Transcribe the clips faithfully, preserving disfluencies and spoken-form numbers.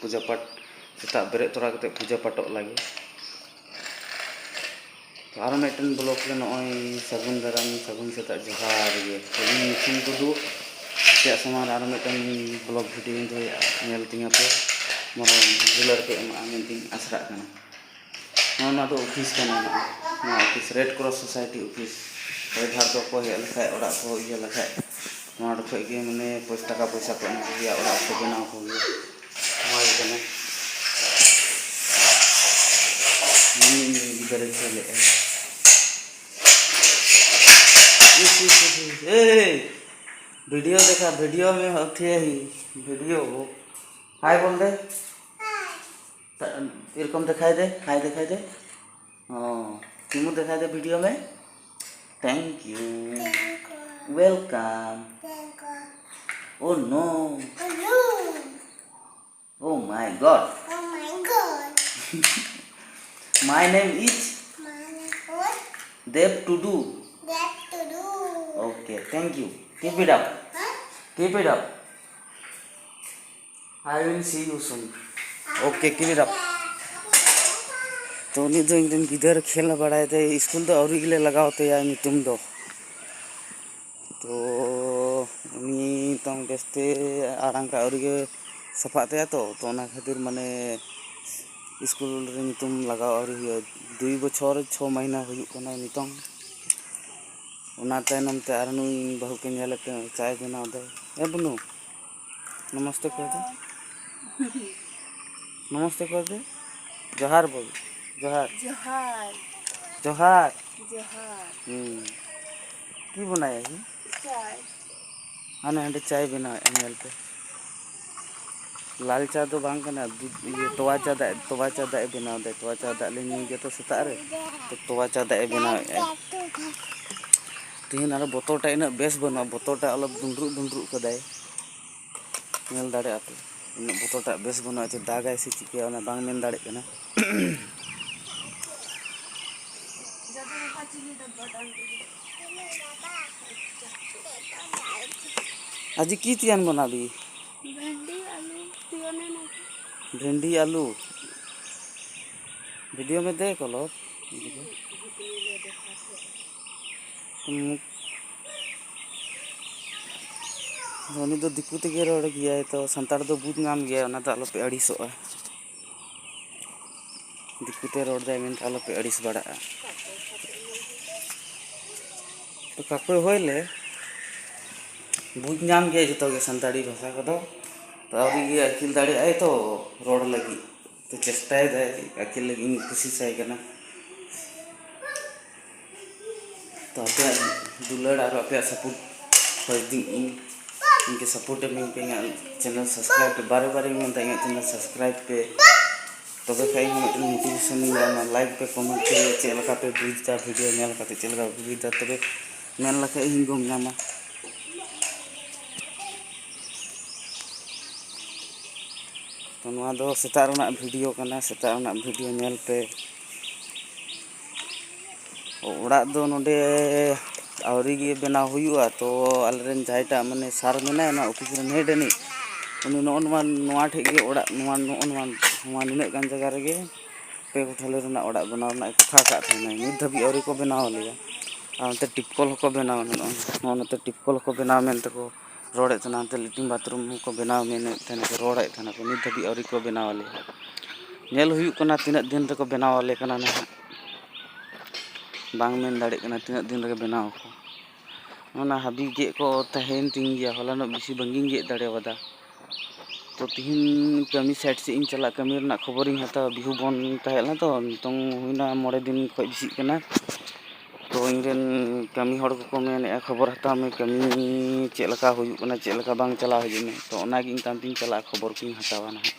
ᱯᱩᱡᱟᱹ ᱯᱟᱴ, ᱥᱮᱛᱟᱜ ᱵᱮᱨᱮᱫ ᱛᱚᱨᱟ ᱠᱟᱛᱮ ᱯᱩᱡᱟᱹ ᱯᱟᱴᱚᱜ ᱞᱟᱹᱜᱤᱫ᱾ ᱛᱚ ᱟᱨᱚ ᱢᱤᱫᱴᱮᱱ ᱵᱞᱚᱜ ᱨᱮ ᱱᱚᱜᱼᱚᱭ ᱥᱟᱹᱜᱩᱱ ᱫᱟᱨᱟᱢ, ᱥᱟᱹᱜᱩᱱ ᱥᱮᱛᱟᱜ ᱡᱚᱦᱟᱨ ᱜᱮ᱾ ᱛᱚ ᱤᱧ ᱢᱤᱴᱷᱩᱱ ᱴᱩᱰᱩ, ᱟᱯᱮᱭᱟᱜ ᱥᱟᱢᱟᱝ ᱨᱮ ᱟᱨᱚ ᱢᱤᱫᱴᱮᱱ ᱵᱞᱚᱜ ᱵᱷᱤᱰᱤᱭᱳᱧ ᱫᱚᱦᱚᱭᱟ, ᱧᱮᱞ ᱛᱤᱧᱟᱹ ᱯᱮ, ᱢᱚᱨᱚᱢ ᱫᱩᱞᱟᱹᱲ ᱯᱮ ᱮᱢᱟᱜᱼᱟ ᱢᱮᱱᱛᱮᱧ ᱟᱥᱨᱟᱜ ᱠᱟᱱᱟ᱾ ᱱᱚᱣᱟ, ᱱᱚᱣᱟ ᱫᱚ ᱚᱯᱷᱤᱥ ᱠᱟᱱᱟ, ᱱᱚᱣᱟ, ᱱᱚᱣᱟ office, red cross society office. ᱦᱚᱭ ᱫᱷᱟᱨ ᱫᱚᱠᱚ ᱦᱮᱡ ᱞᱮᱠᱷᱟᱡ, ᱚᱲᱟᱜ ᱠᱚ ᱤᱭᱟᱹ ᱞᱮᱠᱷᱟᱡ, ᱱᱚᱣᱟ ᱠᱷᱚᱡ ᱜᱮ ᱢᱟᱱᱮ ᱯᱚᱭᱥᱟ, ᱴᱟᱠᱟ ᱯᱚᱭᱥᱟ ᱠᱚ ᱮᱢ ᱠᱚᱜᱮᱭᱟ, ᱚᱲᱟᱜ ᱠᱚ ᱵᱮᱱᱟᱣ ᱠᱚᱜᱮᱭᱟ᱾ ᱱᱚᱣᱟ ᱜᱮ ᱠᱟᱱᱟ᱾ ᱩᱱᱤ ᱤᱧ ᱨᱮᱱ ᱜᱤᱫᱽᱨᱟᱹᱭ ᱠᱷᱮᱞᱮᱜᱼᱟ᱾ ᱤᱥ, ᱤᱥ, ᱤᱥ, ᱤᱥ᱾ ए, वीडियो देखा, वीडियो में होती है ही, वीडियो। हाय बोल दे। ये रकम दिखाई दे, हाय दिखाई दे। हाँ, किमु दिखाई दे वीडियो में। Thank you। Welcome। Oh no। Oh my God। My name is। Dev Tudu। Okay, thank you। Keep it up। Keep it up। I will see you soon। Okay, keep it up। ᱛᱚ ᱩᱱᱤ ᱫᱚ ᱤᱧ ᱨᱮᱱ ᱜᱤᱫᱟᱹᱨ, ᱠᱷᱮᱞ ᱵᱟᱲᱟᱭ ᱛᱮ, school ᱫᱚ ᱟᱹᱣᱨᱤ ᱜᱮᱞᱮ ᱞᱟᱜᱟᱣ ᱛᱟᱭᱟ ᱧᱩᱛᱩᱢ ᱫᱚ᱾ ᱛᱚ ᱩᱱᱤ ᱱᱤᱛᱚᱝ ᱵᱮᱥᱛᱮ ᱟᱲᱟᱝ ᱠᱚ ᱟᱹᱣᱨᱤ ᱜᱮ ᱥᱟᱯᱷᱟᱜ ᱛᱟᱭᱟ ᱛᱚ, ᱛᱚ ᱚᱱᱟ ᱠᱷᱟᱹᱛᱤᱨ ᱢᱟᱱᱮ ᱥᱠᱩᱞ ᱨᱮ ᱧᱩᱛᱩᱢ ᱞᱟᱜᱟᱣ ᱟᱹᱣᱨᱤ ᱦᱩᱭᱩᱜᱼᱟ᱾ ᱫᱩᱭ ᱵᱚᱪᱷᱚᱨ ᱪᱷᱚ ᱢᱟᱹᱦᱱᱟᱹ ᱦᱩᱭᱩᱜ ᱠᱟᱱᱟ ᱱᱤᱛᱚᱝ᱾ ᱚᱱᱟ ᱛᱟᱭᱱᱚᱢ ᱛᱮ ᱟᱨ ᱱᱩᱭ ᱵᱟᱹᱦᱩ ᱠᱤᱱ ᱧᱮᱞᱮ ᱠᱟᱱᱟ, ᱪᱟᱭ ᱵᱮᱱᱟᱣ ᱫᱟᱭ᱾ ᱮ ᱵᱩᱱᱩ, नमस्ते कर दे। नमस्ते कर दे। जोहार बोल। जोहार। जोहार। जोहार। जोहार। ᱦᱩᱸ᱾ ᱪᱮᱫ ᱵᱮᱱᱟᱣᱮᱫᱼᱟ? ᱪᱟᱭ᱾ ᱦᱟᱱᱮ ᱦᱟᱸᱰᱮ ᱪᱟᱭ ᱵᱮᱱᱟᱣᱮᱫᱼᱟ, ᱧᱮᱞ ᱯᱮ᱾ ᱞᱟᱞ ᱪᱟ ᱫᱚ ᱵᱟᱝ ᱠᱟᱱᱟ, ᱫᱩᱫᱽ, ᱤᱭᱟᱹ, ᱛᱚᱣᱟ ᱪᱟ ᱫᱟᱜ, ᱛᱚᱣᱟ ᱪᱟ ᱫᱟᱜ ᱮ ᱵᱮᱱᱟᱣ ᱮᱫᱟ᱾ ᱛᱚᱣᱟ ᱪᱟ ᱫᱟᱜ ᱞᱮ ᱧᱩᱭ ᱜᱮᱭᱟ ᱛᱚ ᱥᱮᱛᱟᱜ ᱨᱮ, ᱛᱚ ᱛᱚᱣᱟ ᱪᱟ ᱫᱟᱜ ᱮ ᱵᱮᱱᱟᱣᱮᱫᱼᱟ᱾ ᱛᱮᱦᱮᱧ ᱟᱨᱚ ᱵᱚᱛᱚᱞ ᱴᱟᱜ ᱤᱱᱟᱹᱜ ᱵᱮᱥ ᱵᱟᱹᱱᱩᱜᱼᱟ, ᱵᱚᱛᱚᱞ ᱴᱟᱜ ᱟᱞᱚ ᱰᱩᱸᱰᱨᱩᱜ ᱰᱩᱸᱰᱨᱩᱜ ᱠᱟᱫᱟᱭ᱾ ᱧᱮᱞ ᱫᱟᱲᱮᱭᱟᱜᱼᱟ ᱯᱮ, ᱩᱱᱟᱹᱜ ᱵᱚᱛᱚᱨ ᱴᱟᱜ ᱵᱮᱥ ᱵᱟᱹᱱᱩᱜᱼᱟ, ᱪᱮᱫ ᱫᱟᱜᱟᱭ ᱥᱮ ᱪᱤᱠᱟᱹᱭᱟ, ᱚᱱᱟ ᱵᱟᱝ ᱢᱮᱱ ᱫᱟᱲᱮᱭᱟᱜ ᱠᱟᱱᱟ᱾ আজি কি তিয়ান বনাবি? ভেন্ডি, আলু, তিয়নে নাকি? ᱵᱷᱮᱱᱰᱤ ᱟᱹᱞᱩ ᱵᱷᱤᱰᱤᱭᱳ ᱢᱮ ᱫᱮ ᱠᱚᱞᱚ᱾ ᱩᱱᱤ ᱫᱚ ᱫᱤᱠᱩ ᱛᱮᱜᱮ ᱨᱚᱲ ᱜᱮᱭᱟᱭ, ᱛᱚ ᱥᱟᱱᱛᱟᱲ ᱫᱚ ᱵᱩᱡᱽ ᱧᱟᱢ ᱜᱮᱭᱟᱭ, ᱚᱱᱟ ᱫᱚ ᱟᱞᱚᱯᱮ ᱟᱹᱲᱤᱥᱚᱜᱼᱟ᱾ ᱫᱤᱠᱩ ᱛᱮ ᱨᱚᱲ ᱫᱟᱭ ᱢᱮᱱᱛᱮ ᱟᱞᱚᱯᱮ ᱟᱹᱲᱤᱥ ᱵᱟᱲᱟᱜᱼᱟ᱾ ᱛᱚ ᱠᱟᱠᱚᱭ ᱦᱳᱭ ᱞᱮ, ᱵᱩᱡᱽ ᱧᱟᱢ ᱜᱮᱭᱟ ᱡᱚᱛᱚ ᱜᱮ ᱥᱟᱱᱛᱟᱲᱤ ᱵᱷᱟᱥᱟ ᱠᱚᱫᱚ᱾ ᱛᱚ ᱟᱹᱣᱨᱤ ᱜᱮ ᱟᱹᱠᱤᱞ ᱫᱟᱲᱮᱭᱟᱜᱼᱟᱭ, ᱛᱚ ᱨᱚᱲ ᱞᱟᱹᱜᱤᱫ ᱛᱚ ᱪᱮᱥᱴᱟᱭᱮᱫᱟᱭ, ᱟᱹᱠᱤᱞ ᱞᱟᱹᱜᱤᱫ ᱤᱧ ᱠᱩᱥᱤᱥᱟᱭ ᱠᱟᱱᱟ᱾ ᱛᱚ ᱟᱯᱮᱭᱟᱜ ᱫᱩᱞᱟᱹᱲ ᱟᱨ ᱟᱯᱮᱭᱟᱜ ᱥᱟᱯᱳᱨᱴ ᱠᱷᱚᱡᱽ ᱫᱤᱧ ᱤᱧ, ᱤᱧ ᱜᱮ ᱥᱟᱯᱳᱨᱴ ᱮᱢᱟᱹᱧ ᱯᱮ, ᱤᱧᱟᱹᱜ ᱪᱮᱱᱮᱞ ᱥᱟᱵᱥᱠᱨᱟᱭᱤᱵ ᱯᱮ, ᱵᱟᱨᱮ ᱵᱟᱨᱮᱧ ᱢᱮᱱᱫᱟ ᱤᱧᱟᱹᱜ ᱪᱮᱱᱮᱞ ᱥᱟᱵᱥᱠᱨᱟᱭᱤᱵ ᱯᱮ, ᱛᱚᱵᱮ ᱠᱷᱟᱡ ᱤᱧ ᱦᱚᱸ ᱢᱤᱫᱴᱮᱱ ᱢᱳᱴᱤᱵᱷᱮᱥᱚᱱ ᱤᱧ ᱧᱟᱢᱟ᱾ ᱞᱟᱭᱤᱠ ᱯᱮ, ᱠᱚᱢᱮᱱᱴ ᱯᱮ, ᱪᱮᱫ ᱞᱮᱠᱟ ᱯᱮ ᱵᱩᱡᱽ ᱮᱫᱟ ᱵᱷᱤᱰᱤᱭᱳ ᱧᱮᱞ ᱠᱟᱛᱮ, ᱪᱮᱫ ᱞᱮᱠᱟ ᱯᱮ ᱵᱩᱡᱽ ᱮᱫᱟ, ᱛᱚᱵᱮ ᱢᱮᱱ ᱞᱮᱠᱷᱟᱡ ᱤᱧ ᱜᱚᱢ ᱧᱟᱢᱟ᱾ ᱛᱚ ᱱᱚᱣᱟ ᱫᱚ ᱥᱮᱛᱟᱜ ᱨᱮᱱᱟᱜ ᱵᱷᱤᱰᱤᱭᱳ ᱠᱟᱱᱟ, ᱥᱮᱛᱟᱜ ᱨᱮᱱᱟᱜ ᱵᱷᱤᱰᱤᱭᱳ ᱧᱮᱞ ᱯᱮ᱾ ᱚᱲᱟᱜ ᱫᱚ ᱱᱚᱰᱮ ᱟᱹᱣᱨᱤ ᱜᱮ ᱵᱮᱱᱟᱣ ᱦᱩᱭᱩᱜᱼᱟ, ᱛᱚ ᱟᱞᱮᱨᱮᱱ ᱡᱟᱦᱟᱸᱭᱴᱟᱜ ᱢᱟᱱᱮ ᱥᱟᱨ ᱢᱮᱱᱟᱭᱟ ᱚᱱᱟ ᱚᱯᱷᱤᱥ ᱨᱮᱱ ᱦᱮᱰ ᱟᱹᱱᱤᱡ, ᱩᱱᱤ ᱱᱚᱜᱼᱚ ᱱᱚᱣᱟ, ᱱᱚᱣᱟ ᱴᱷᱮᱡ ᱜᱮ ᱚᱲᱟᱜ, ᱱᱚᱣᱟ, ᱱᱚᱜᱼᱚ ᱱᱚᱣᱟ, ᱱᱚᱣᱟ ᱱᱤᱱᱟᱹᱜ ᱜᱟᱱ ᱡᱟᱭᱜᱟ ᱨᱮᱜᱮ ᱯᱮ ᱠᱚᱴᱷᱟᱞᱤ ᱨᱮᱱᱟᱜ ᱚᱲᱟᱜ ᱵᱮᱱᱟᱣ ᱨᱮᱱᱟᱜ ᱮ ᱠᱟᱛᱷᱟ ᱟᱠᱟᱫ ᱛᱟᱦᱮᱱᱟᱭ, ᱱᱤᱛ ᱫᱷᱟᱹᱵᱤᱡ ᱟᱹᱣᱨᱤ ᱠᱚ ᱵᱮᱱᱟᱣ ᱟᱞᱮᱭᱟ᱾ ᱟᱨ ᱚᱱᱛᱮ ᱴᱤᱯᱠᱚᱞ ᱦᱚᱸᱠᱚ ᱵᱮᱱᱟᱣᱟ, ᱱᱚᱜᱼᱚᱭ ᱱᱚᱜᱼᱚ ᱱᱚᱛᱮ ᱴᱤᱯᱠᱚᱞ ᱦᱚᱸᱠᱚ ᱵᱮᱱᱟᱣ ᱢᱮᱱᱛᱮ ᱠᱚ ᱨᱚᱲᱮᱫ ᱛᱟᱦᱮᱱᱟ, ᱚᱱᱛᱮ ᱞᱮᱴᱨᱤᱱ ᱵᱟᱛᱷᱨᱩᱢ ᱦᱚᱸᱠᱚ ᱵᱮᱱᱟᱣ ᱢᱮᱱᱮᱫ ᱛᱟᱦᱮᱱᱟ ᱠᱚ, ᱨᱚᱲᱮᱫ ᱛᱟᱦᱮᱱᱟ ᱠᱚ, ᱱᱤᱛ ᱫᱷᱟᱹᱵᱤᱡ ᱟᱹᱣᱨᱤ ᱠᱚ ᱵᱮᱱᱟᱣ ᱟᱞᱮᱭᱟ᱾ ᱧᱮᱞ ᱦᱩᱭᱩᱜ ᱠᱟᱱᱟ ᱛᱤᱱᱟᱹᱜ ᱫᱤᱱ ᱨᱮᱠᱚ ᱵᱮᱱᱟᱣ ᱟᱞᱮ ᱠᱟᱱᱟ ᱱᱟᱦᱟᱜ, ᱵᱟᱝ ᱢᱮᱱ ᱫᱟᱲᱮᱭᱟᱜ ᱠᱟᱱᱟ ᱛᱤᱱᱟᱹᱜ ᱫᱤᱱ ᱨᱮᱜᱮ ᱵᱮᱱᱟᱣ ᱟᱠᱚ᱾ ᱚᱱᱟ ᱦᱟᱹᱵᱤ ᱜᱮᱫ ᱠᱚ ᱛᱟᱦᱮᱸᱭᱮᱱ ᱛᱤᱧ ᱜᱮᱭᱟ, ᱦᱚᱞᱟᱱᱚᱜ ᱵᱮᱥᱤ ᱵᱟᱝᱜᱤᱧ ᱜᱮᱫ ᱫᱟᱲᱮᱣᱟᱫᱟ᱾ ᱛᱚ ᱛᱤᱦᱤᱧ ᱠᱟᱹᱢᱤ ᱥᱟᱭᱤᱰ ᱥᱮᱫ ᱤᱧ ᱪᱟᱞᱟᱜ, ᱠᱟᱹᱢᱤ ᱨᱮᱱᱟᱜ ᱠᱷᱚᱵᱚᱨᱤᱧ ᱦᱟᱛᱟᱣᱟ᱾ ᱵᱤᱦᱩ ᱵᱚᱱ ᱛᱟᱦᱮᱸ ᱞᱮᱱᱟ ᱛᱚ, ᱱᱤᱛᱚᱝ ᱦᱩᱭᱱᱟ ᱢᱚᱬᱮ ᱫᱤᱱ ᱠᱷᱚᱡ ᱵᱮᱥᱤᱜ ᱠᱟᱱᱟ᱾ ᱛᱚ ᱤᱧᱨᱮᱱ ᱠᱟᱹᱢᱤ ᱦᱚᱲ ᱠᱚᱠᱚ ᱢᱮᱱᱮᱫᱼᱟ, ᱠᱷᱚᱵᱚᱨ ᱦᱟᱛᱟᱣ ᱢᱮ, ᱠᱟᱹᱢᱤ ᱪᱮᱫ ᱞᱮᱠᱟ ᱦᱩᱭᱩᱜ ᱠᱟᱱᱟ, ᱪᱮᱫ ᱞᱮᱠᱟ ᱵᱟᱝ, ᱪᱟᱞᱟᱣ ᱦᱤᱡᱩᱜ ᱢᱮ᱾ ᱛᱚ ᱚᱱᱟᱜᱮ ᱤᱧ ᱛᱟᱭᱚᱢ ᱛᱤᱧ ᱪᱟᱞᱟᱜᱼᱟ, ᱠᱷᱚᱵᱚᱨ ᱠᱚᱧ ᱦᱟᱛᱟᱣᱟ ᱱᱟᱦᱟᱜ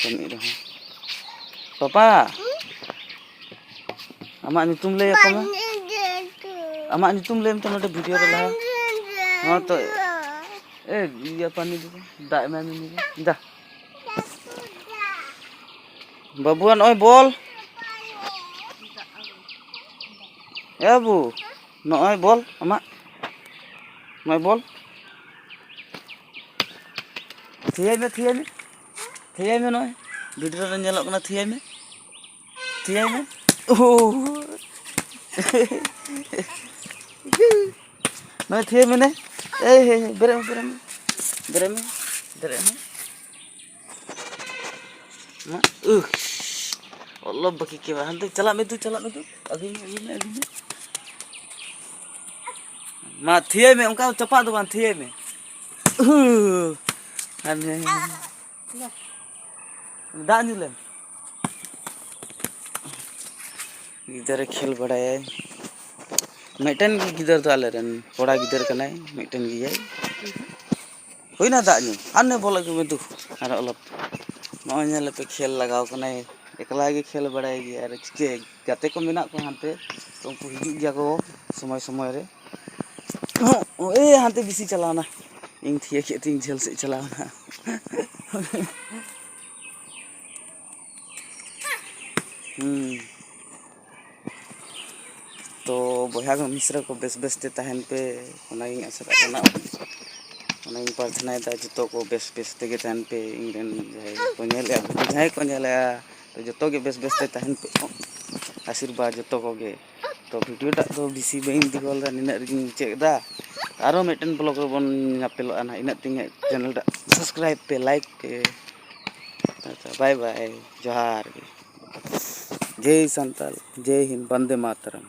ᱠᱟᱹᱢᱤ ᱨᱮᱦᱚᱸ᱾ ᱯᱟᱯᱟ, ᱟᱢᱟᱜ ᱧᱩᱛᱩᱢ ᱞᱟᱹᱭ ᱟᱠᱚ ᱢᱮ᱾ ᱟᱢᱟᱜ ᱧᱩᱛᱩᱢ ᱞᱟᱹᱭ ᱢᱮ ᱛᱚ ᱱᱚᱰᱮ ᱵᱷᱤᱰᱤᱭᱳ ᱨᱮ ᱞᱟᱦᱟ᱾ ᱦᱚᱸ ᱛᱚ, ᱮ, ᱤᱭᱟᱹ ᱯᱟᱱᱤ ᱫᱚ, ᱫᱟᱜ ᱮᱢᱟᱭ ᱢᱮ ᱱᱩᱭ ᱫᱚ᱾ ᱫᱟ᱾ ᱵᱟᱹᱵᱩᱣᱟᱜ ᱱᱚᱜᱼᱚᱭ ᱵᱚᱞ᱾ ᱮ ᱵᱟᱹᱵᱩ, ᱱᱚᱜᱼᱚᱭ ᱵᱚᱞ ᱟᱢᱟᱜ᱾ ᱱᱚᱜᱼᱚᱭ ᱵᱚᱞ᱾ ᱛᱷᱤᱭᱟᱹᱭ ᱢᱮ, ᱛᱷᱤᱭᱟᱹᱭ ᱢᱮ᱾ ᱛᱷᱤᱭᱟᱭ ᱢᱮ ᱱᱚᱜᱼᱚᱭ᱾ ᱵᱷᱤᱰᱤᱭᱳ ᱨᱮ ᱧᱮᱞᱚᱜ ᱠᱟᱱᱟ, ᱛᱷᱤᱭᱟᱭ ᱢᱮ᱾ ᱛᱷᱤᱭᱟᱭ ᱢᱮ᱾ ᱳᱦ᱾ ᱱᱚᱜᱼᱚᱭ ᱛᱷᱤᱭᱟᱭ ᱢᱮ ᱱᱮ᱾ ᱮᱭ, ᱦᱮᱭ, ᱦᱮᱭ, ᱵᱮᱨᱮᱫ ᱢᱮ, ᱵᱮᱨᱮᱫ ᱢᱮ᱾ ᱵᱮᱨᱮᱫ ᱢᱮ, ᱵᱮᱨᱮᱫ ᱢᱮ᱾ ᱢᱟ, ᱩᱦ᱾ ᱚᱞᱚᱯ ᱵᱟᱹᱠᱤ ᱠᱮ ᱵᱟ᱾ ᱦᱟᱱᱛᱮ ᱪᱟᱞᱟᱜ ᱢᱮ ᱫᱩ, ᱪᱟᱞᱟᱜ ᱢᱮ ᱫᱩ᱾ ᱟᱹᱜᱩᱭ ᱢᱮ, ᱟᱹᱜᱩᱭ ᱢᱮ, ᱟᱹᱜᱩᱭ ᱢᱮ᱾ ᱢᱟ, ᱛᱷᱤᱭᱟᱭ ᱢᱮ, ᱚᱱᱠᱟ ᱪᱟᱯᱟᱫ ᱫᱚ ᱵᱟᱝ, ᱛᱷᱤᱭᱟᱭ ᱢᱮ᱾ ᱩᱦ᱾ ᱦᱟᱱᱮ᱾ ᱫᱟᱜ ᱧᱩ ᱞᱮᱢ᱾ ᱜᱤᱫᱟᱹᱨᱮ ᱠᱷᱮᱞ ᱵᱟᱲᱟᱭᱟᱭ᱾ ᱢᱤᱫᱴᱮᱱ ᱜᱮ ᱜᱤᱫᱟᱹᱨ ᱫᱚ ᱟᱞᱮᱨᱮᱱ ᱠᱚᱲᱟ ᱜᱤᱫᱟᱹᱨ ᱠᱟᱱᱟᱭ, ᱢᱤᱫᱴᱮᱱ ᱜᱮᱭᱟᱭ᱾ ᱦᱩᱭᱱᱟ ᱫᱟᱜ ᱧᱩ, ᱟᱨ ᱱᱮ ᱵᱚᱞ ᱟᱹᱜᱩ ᱢᱮ ᱫᱩ, ᱟᱨ ᱚᱞᱚᱯ᱾ ᱱᱚᱜᱼᱚᱭ ᱧᱮᱞ ᱯᱮ, ᱠᱷᱮᱞ ᱞᱟᱜᱟᱣ ᱠᱟᱱᱟᱭ, ᱮᱠᱞᱟ ᱜᱮ ᱠᱷᱮᱞ ᱵᱟᱲᱟᱭ ᱜᱮᱭᱟ᱾ ᱟᱨ ᱪᱤᱠᱟᱹ, ᱜᱟᱛᱮ ᱠᱚ ᱢᱮᱱᱟᱜ ᱠᱚᱣᱟ ᱦᱟᱱᱛᱮ, ᱛᱚ ᱩᱱᱠᱩ ᱦᱤᱡᱩᱜ ᱜᱮᱭᱟ ᱠᱚ ᱥᱚᱢᱚᱭ ᱥᱚᱢᱚᱭ ᱨᱮ᱾ ᱦᱚᱸ, ᱮ, ᱦᱟᱱᱛᱮ ᱵᱮᱥᱤ ᱪᱟᱞᱟᱣᱱᱟ᱾ ᱤᱧ ᱛᱷᱤᱭᱟᱹ ᱠᱮᱫ ᱛᱤᱧ ᱡᱷᱟᱹᱞ ᱥᱮᱫ ᱪᱟᱞᱟᱣᱱᱟ᱾ ᱦᱩᱸ᱾ ᱛᱚ ᱵᱚᱭᱦᱟ ᱠᱚ ᱢᱤᱥᱨᱟ ᱠᱚ ᱵᱮᱥ ᱵᱮᱥ ᱛᱮ ᱛᱟᱦᱮᱱ ᱯᱮ, ᱚᱱᱟᱜᱤᱧ ᱟᱥᱟ ᱠᱟᱜ ᱠᱟᱱᱟ᱾ ᱚᱱᱟᱜᱤᱧ ᱯᱨᱟᱨᱛᱷᱚᱱᱟᱭᱮᱫᱟ, ᱡᱚᱛᱚ ᱠᱚ ᱵᱮᱥ ᱵᱮᱥ ᱛᱮᱜᱮ ᱛᱟᱦᱮᱱ ᱯᱮ᱾ ᱤᱧ ᱨᱮᱱ ᱡᱟᱦᱟᱸᱭ ᱠᱚ ᱧᱮᱞᱮᱜᱼᱟ, ᱡᱟᱦᱟᱸᱭ ᱠᱚ ᱧᱮᱞᱮᱜᱼᱟ, ᱛᱚ ᱡᱚᱛᱚ ᱜᱮ ᱵᱮᱥ ᱵᱮᱥ ᱛᱮ ᱛᱟᱦᱮᱱ ᱯᱮ᱾ ᱟᱥᱤᱨᱵᱟᱫᱽ ᱡᱚᱛᱚ ᱠᱚᱜᱮ᱾ ᱛᱚ ᱵᱷᱤᱰᱤᱭᱳ ᱴᱟᱜ ᱫᱚ ᱵᱮᱥᱤ ᱵᱟᱹᱧ ᱫᱤᱜᱚᱞ ᱫᱟ, ᱱᱤᱱᱟᱹᱜ ᱨᱮᱜᱮᱧ ᱢᱩᱪᱟᱹᱫ ᱮᱫᱟ᱾ ᱟᱨᱚ ᱢᱤᱫᱴᱮᱱ ᱵᱞᱚᱜ ᱨᱮᱵᱚᱱ ᱧᱟᱯᱮᱞᱚᱜᱼᱟ ᱱᱟᱦᱟᱜ᱾ ᱤᱱᱟᱹᱜ ᱛᱮ ᱤᱧᱟᱹᱜ ᱪᱮᱱᱮᱞ ᱴᱟᱜ ᱥᱟᱵᱥᱠᱨᱟᱭᱤᱵᱽ ᱯᱮ, ᱞᱟᱭᱤᱠ ᱯᱮ᱾ ᱟᱪᱪᱷᱟ, ᱵᱟᱭ ᱵᱟᱭ, ᱡᱚᱦᱟᱨ ᱜᱮ᱾ ᱡᱟᱭ ᱥᱟᱱᱛᱟᱞ, ᱡᱟᱭ ᱦᱤᱱᱫ, ᱵᱚᱱᱫᱮ ᱢᱟᱛᱟᱨᱟᱢ᱾